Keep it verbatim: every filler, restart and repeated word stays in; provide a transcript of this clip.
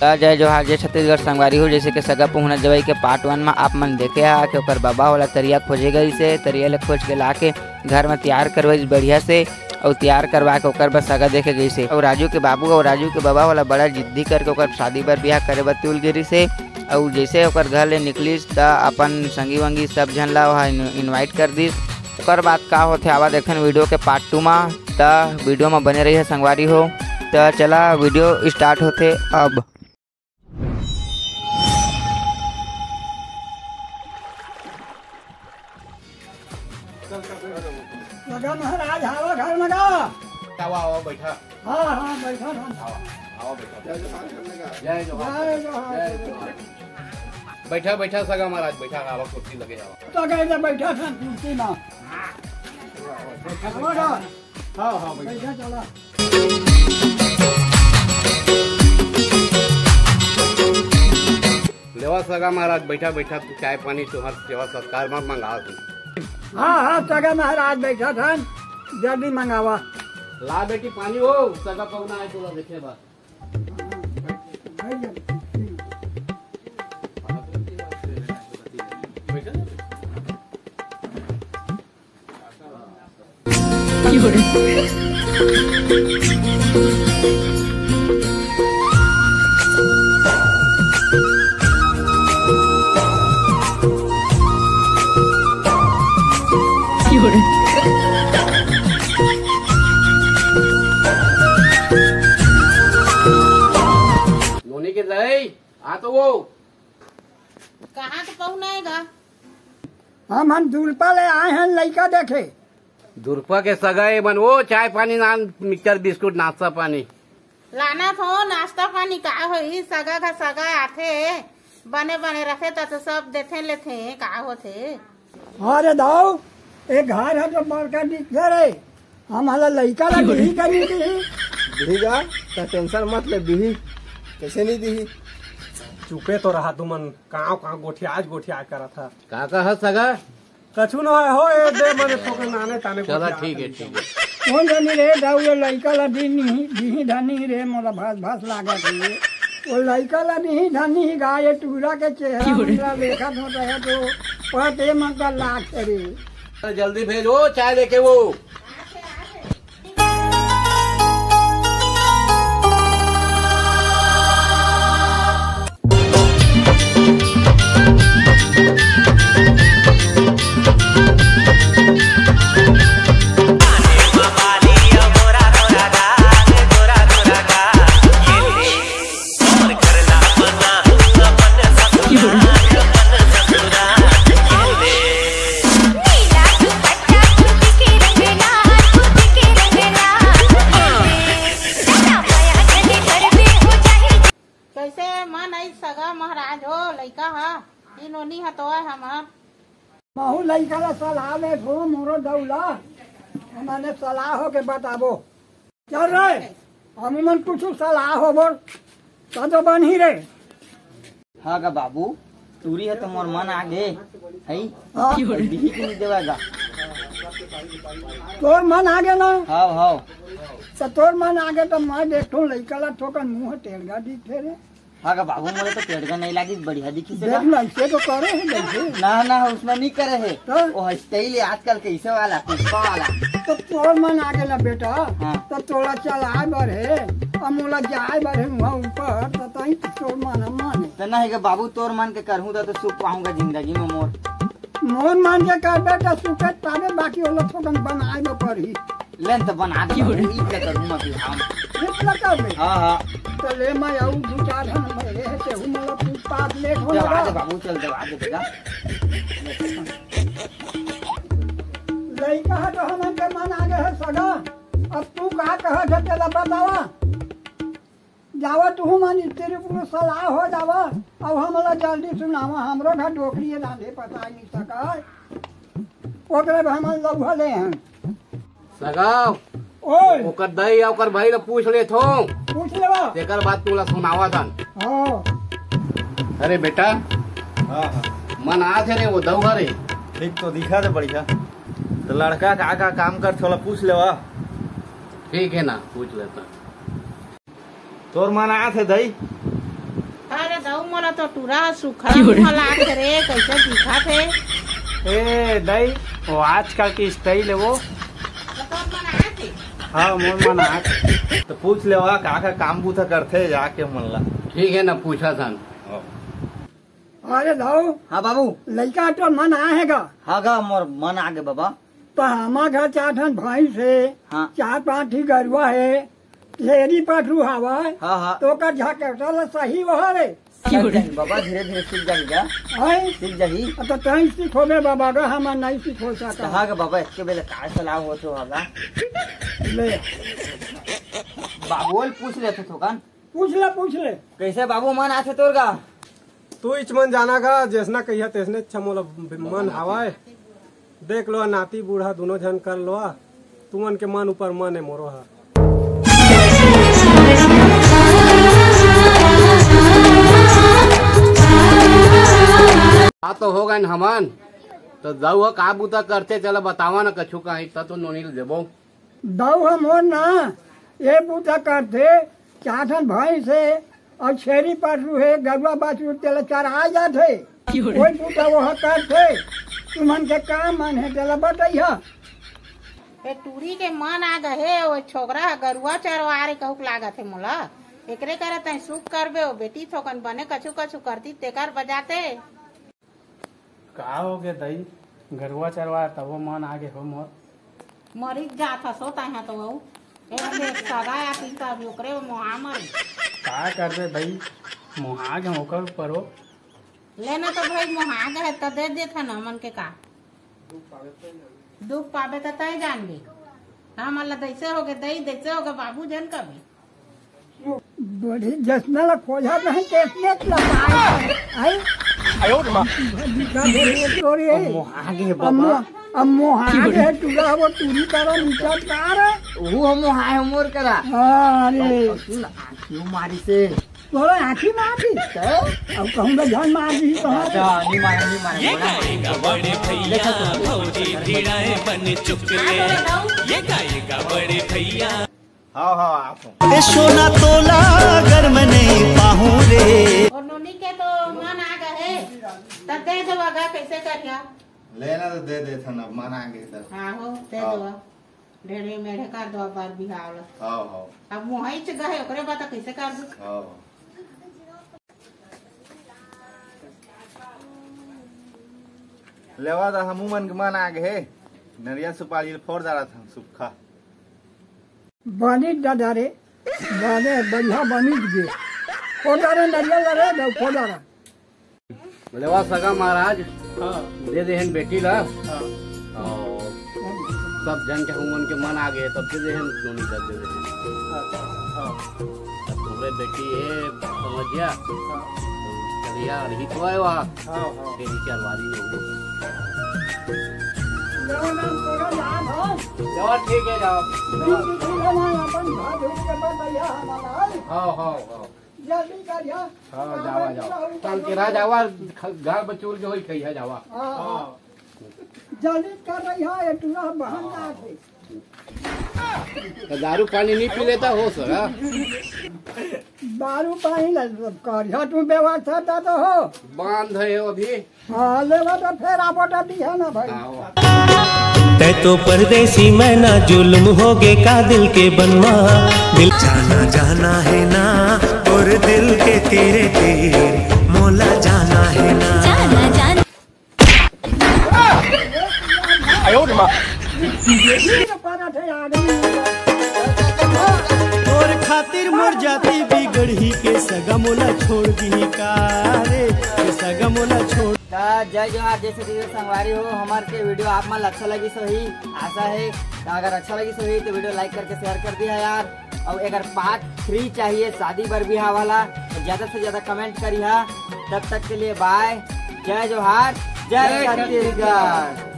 त जय जोहार, जय छत्तीसगढ़ संगवारी हो। जैसे कि सगा पहुना जवाई के पार्ट वन में आप मन देखे हा कि ओकर बाबा वाला तरिया खोजे गई से, तरिया ले खोज के लाके घर में तैयार करवाइस बढ़िया से, और तैयार करवा के ओकर बर सगा देखे गई से। और राजू के बाबू और राजू के बाबा वाला बड़ा जिद्दी करके ओकर शादी बर ब्याह करे बर तुल गिरी से। और जैसे ओकर घर ले निकलिस त अपन संगी वंगी सब झन ला वहाँ इनवाइट कर दिस। ओकर बाद का होथे, आवा देखन वीडियो के पार्ट टू मा। त वीडियो में बने रहिए संगवारी हो। त चला, वीडियो स्टार्ट होथे अब। सगा महाराज, आवा घर में गा। आवा, आवा, बैठा। हाँ, हाँ, बैठा था। आवा, आवा, बैठा। जय जोहार। जय जोहार। जय जोहार। बैठा, बैठा, सगा महाराज, बैठा, आवा, कुर्सी लगे, आवा। तो गए तो बैठा था कुर्सी में। बैठा, आवा बैठा। गा। हाँ, हाँ, बैठा। बैठा, चला। लेवा सगा महाराज, बैठा, बैठा, तू चाय पानी तुहर सेवा सत्कार में मंगा दे। हाँ, हाँ, सगा महाराज बैठा था, जल्दी मंगावा। ला बेटी पानी हो, सगा पहुना है, तोला देखे बा। नोनी के दाई, आ तो वो। कहाँ के पहुना है गा? हम, हम दुरपा ले आए हैं लइका देखे। दुरपा के सगा ए मन, वो चाय पानी, नान, मिक्सचर, बिस्कुट, नाश्ता पानी। लाना थो नाश्ता पानी, का होही, सगा का सगा आथे, बने बने रखे त तो सब देथे लेथे, का होथे। अरे दाऊ, ए घर ह तो बड़का दिखथे रे, हमला लइका ला दिही का नहीं दिही? दिही गा, त टेंशन मत ले, दिही। कैसे नहीं दिही? चुपे तो रहा तुमन, काव काव गोठियाज गोठियाज करत ह। का कहा सगा? कछु न होय हो, ए दे मने थोकन नाने ताने चला, गोठियाज ठीक है, करत ठीक है। कौन जानी रे दाऊ, ये लइका ला दी नहीं, दिही धनी रे, मोला भास भास लागत हे। वो लइका ला दिही धनी ही गा, ये टूरा के चेहरा क्यों रे? मुंडा देखत हो रहे तो पते मन का लाग रे। जल्दी भेज, वो चाय लेके वो। कैसे मन आई सगा महाराज हो, लइका ह, ई नोनी ह तो आय हमर। महू लइका ला सलाह ले हो मोरो दौला, हमने सलाह हो के बताबो। चल रे, हम मन कुछ सलाह होबो, तब बनी रे। हाँ गा बाबू, टूरी ह तो मोर मन आगे, हई? हाँ। दिही कि नहीं देवा गा? तोर मन आगे ना? हाव, हाव। त तोर मन आगे त मैं देखथों, लइका ला थोकन मुंह टेड़गा दिखथे रे। हाँ गा बाबू, मोला तो टेड़गा नहीं लागिस, बढ़िया दिखिस देख गा। ना, ऐसे तो करे है जैसे। ना, ना, उसने नहीं करे है। तो? वो स्टाइल है आजकल के, इसे वाला, पुष्पा वाला। तो तोर मन आगे ना बेटा, हाँ। तो तोला चलाए बर है, अब मोला जाए बर है वहाँ ऊपर, तो तई तो तोर मन माने। तो नहीं गा बाबू, तोर मन के करहूँ त तो सुख पाहूँगा जिंदगी में मोर। मोर मन के करबे त सुखे पाबे, बाकी ओला थोकन बनाए बर परही। लेन त बना दे बाबू, ई क्या करूँ मैं अभी हम। इतना करबे? हाँ, हाँ। तो ले मैं आऊ दू चार हम ले हे, तेहू मोला पूछ पाछ ले हो देवा लगा। दे बाबू, चल देवा दे बेटा। लइका ह तो हमन के मन आगे है सगा। अब तू का कहत है तेला बतावा। जावा तुहू मन स्त्री पुरुष सलाह हो जावा। अब हमला जल्दी सुनावा, हमरो घर डोकरी रांधे पकाए नहीं सकाय। ओकरे बर हमन लउहा ले हन। सगाव। ओए। ओकर दाई अउ ओकर भाई ल पूछ लेथों। पूछ लेवा। तेकर बाद तोला सुनावत हन। हाँ। अरे बेटा। हाँ, हाँ। मन आथे रे वो दउहा रे। ठीक तो दिखा दे बढ़िया। तो लड़का का, का काम करथे ओला पूछ लेवा। ठीक है ना, पूछ लेथन। तोर मन आथे दई? अरे दऊ, मोला तो टूरा सुखा मुहा लागथे रे, कइसे दिखत हे? ए दई, वो आजकल के स्टाइल हे वो। तो तोर मन आथे? हाँ, मोर मन आथे। तो पूछ लेवा, का का काम बूता करथे जाके मन ला। ठीक हे ना, पूछा सन। अरे दऊ। हाँ बाबू। लइका तो मन आए हे गा। हाँ गा, मोर मन आगे बाबा। तो हमर घर चार ठन भैंस हे, हाँ। चार पांच ठी गरुवा हे, छेरी पठरू हवय, हाँ, हाँ। तो ओकर झकेटा ल सही ओह रे। सीख जाही बाबा, धीरे धीरे सीख जाही गा। हैं? सीख जाही। अब तो तैं सीखोबे बाबा गा, हमन नहीं सीखो सकत। कहा गा बाबा, एके बेले काय सलाह होत हो गा? ले। बाबू ल पूछ लेथे थोकन। पूछ ले, पूछ ले। कइसे बाबू मन आथे तोर गा? तू इच मन जाना गा, जइसना कहिया तइसने अच्छा मोला मन हावय। देख लो, नाती बूढ़ा दुनो झन कर लो, तुमन के मन ऊपर मन हे मोरो हा। आ तो हो गए हमन, तो दऊ ह का बूता करथे, चला बतावा ना कछु कहीं, त तो नोनी ल देबो। दऊ ह मोर ना, ये बूता करथे, चार ठन भैंस हे, अउ छेरी पठरू हे, गरुवा बाछरू तेला चराए जाथे। ओही बूता ओह करथे। तुमन के का मन हे, तेला बतइहा। ए टूरी के मन आ गे हे, ओ छोकरा ह गरुवा चरवा रे कहुक लागत हे मोला। एकरे करा तैं सुख करबे, ओ बेटी थोकन बने कछु कछु करती, तेकर बजाते। का हो गे दई, गरुवा चरवा तभो मन आ गे हो मोर। मरिच जात हस हो तैं ह तो अउ। ए हले सगा आतिस त अभी ओकरे मोहा मर। का करबे भई, मोहा गे ओकर ऊपर हो। लेना तो भई मोहा गे हे त दे देथन हमन के का। दुख पाबे त तैं जानबे। हमन ला दइसे होगे दई, दइसे होगे बाबू झन कबे। बड़ी जसना ला खोजत नहीं, कैसने ला पाए। आई? आयो रे माँ। तोरी है। अब मोहा गे अब बाबा। मो-, अब मोहा गे है, टूरा वो टूरी करा नीचा कार है। वो हम मोहा है मोर करा। हाँ, अरे। अब सुन, आँखियों मारी से। तोरा आँखी मार दी। तो? अब कहूँ तो जान मार दी तो। अच्छा, नहीं मारा, नहीं मारा, ये बोला। गाएगा बड़े भैया, देखो तो। भौजी भिड़ाए बन चुकले। ये गाएगा बड़े भैया। हाँ, हाँ, आप हो। ए सोना तोला अगर मैं नहीं पाहूँ रे। और नोनी के तो मन आ गे हे, तब दे दो अगर कइसे करिया। लेना तो दे देथन, अब मन आ गे हे त। हाँ हो, दे हाँ। दो। ढेढ़े मेढ़े कर दो बार बिहाव ला। हाँ, हाँ। अब मोहइच गे हे, ओकरे बाद कइसे कर दो? हाँ। लेवा दा हमू मन के मन आ गे हे। नरिया सुपारी ल फोड़ डारत हन सुक्खा। बनिस दादा रे, बने बढ़िया बनिस गे। फोड़ डारे नरिया ल रे, दऊ फोड़ डारा। लेवा सगा महाराज, हाँ। दे देहन बेटी ला। हाँ। अउ सब झन के हमन के मन आ गे, तब दे देहन नोनी ला दे देहन। हाँ, हाँ। अब तुम्हरे बेटी हे, समझिया? हाँ। चलिया रही तो आए वहाँ। हाँ, हाँ। तेरी चरवारी में हूँ। लेवा नाम तोरा याद हो? लेवा ठीक हे, जाओ। ठीक हे, ठीक हे, अपन घर ढूंढ के बस भैया हमारा। हाँ, हाँ, हाँ। जल्दी करिया। हाँ, जावा, जावा। काल के रात जावा, ख-, घर बचूल के होई खइहा जावा। हाँ, हाँ। जल्दी कर रही है, ये टूरा बहन का आथे। तो दारू पानी नहीं पी लेता हो सर, हाँ? दारू पानी ला करिया तू व्यवस्था दादा हो। बांध है अभी। हाँ, लेवा तो फेर आबो तो दिहा ना भाई। आओ। तै तो परदेसी, मैं ना जुल्म होगे का दिल के बनमा। दिल जाना जाना है ना, और दिल के तेरे तीर मोला जाना है ना। जाना जाना। आयो रे माँ। तोर खातिर मोर जाति बिगड़ही के सगा मोला छोड़ दिही का रे, के सगा मोला छोड़। त जय जोहार, जय छत्तीसगढ़ संगवारी हो। हमार के वीडियो आप मन ला अच्छा लगिस होही, आशा है। त अगर अच्छा लगिस होही तो वीडियो like करके share कर दिहा यार। अउ अगर part three चाहिए शादी बर बिहाव वाला तो ज्यादा से ज्यादा comment करिहा। तब तक के लिए bye, जय जोहार, जय जय छत्तीसगढ़।